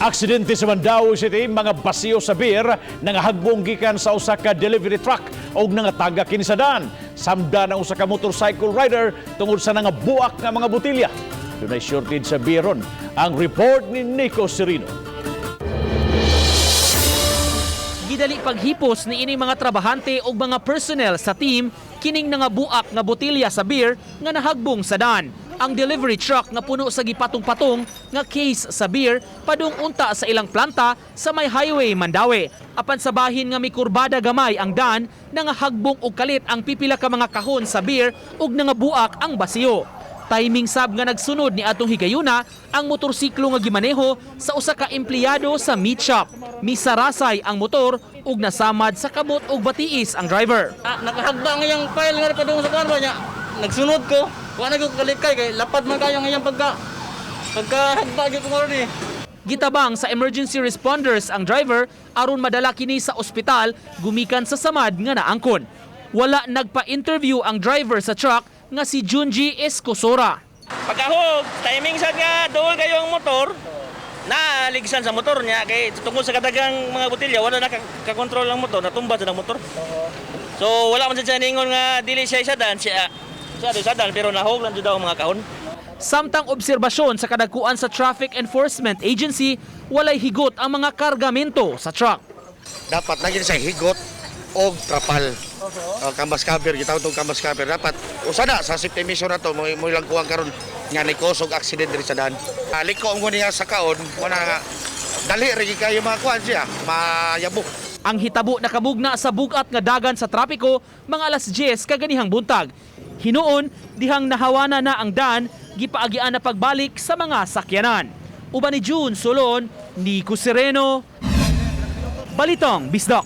Aksidente sa Mandaue City, mga basiyo sa beer nangahagbong gikan sa usa ka delivery truck og nangatagak kini sa daan. Samdan ang usa ka motorcycle rider tungod sa nangabuak nga mga botelya. Dunay shortage sa beer ron. Ang report ni Nico Serino. Gidali paghipos ni ini mga trabahante og mga personnel sa team kining nangabuak nga botelya sa beer nga nahagbong sa daan. Ang delivery truck nga puno sa gipatong-patong nga case sa beer padung unta sa ilang planta sa may highway, Mandaue. Apan sa bahin nga mikurbada gamay ang daan, nangahagbong og kalit ang pipila ka mga kahon sa beer ug nangabuak ang basiyo. Timing sab nga nagsunod ni atong higayuna ang motorsiklo nga gimaneho sa usa ka empleyado sa meat shop. Misarasay ang motor ug nasamad sa kamot ug batiis ang driver. Ah, nakahagba ang iyang file nga padung sa kuan ba niya. Nagsunod ko. Wa na ko kalikay kay lapad man kayo ang iyang pagkahagba gyud ko ni. Gitabang sa emergency responders ang driver aron madala kini sa ospital gumikan sa samad nga naangkon. Wala nagpa-interview ang driver sa truck nga si Junji Escosora. Pagkahog, timing sad nga dool kayo ang motor, naaligsan sa motor niya kay tungkol sa kadagang mga botelya, wala na kakontrol ang motor, natumba sa ang motor. So wala man siya ningon nga dili siya isadan, siya siya do sadan, pero nahog lang jud daw ang mga kahon. Samtang obserbasyon sa kadagkuan sa Traffic Enforcement Agency, walay higot ang mga kargamento sa truck. Dapat na sa higot og trapal. Canvas cover, gitawag tong canvas cover. Dapat usa na sa safety measure na to mo mo ilang kuwang karon nga ni cause og accident diri sa daan. Liko ang niya sa kaon, mo na nga dali ra gyud kayo mga kuan siya, mayabo. Ang hitabo nakamugna sa bugat nga dagan sa trapiko mga alas 10 kaganihang buntag. Hinuon, dihang nahawana na ang daan, gipaagian na pagbalik sa mga sakyanan. Uban ni June Solon, Nico Sereno, Balitang Bisdak.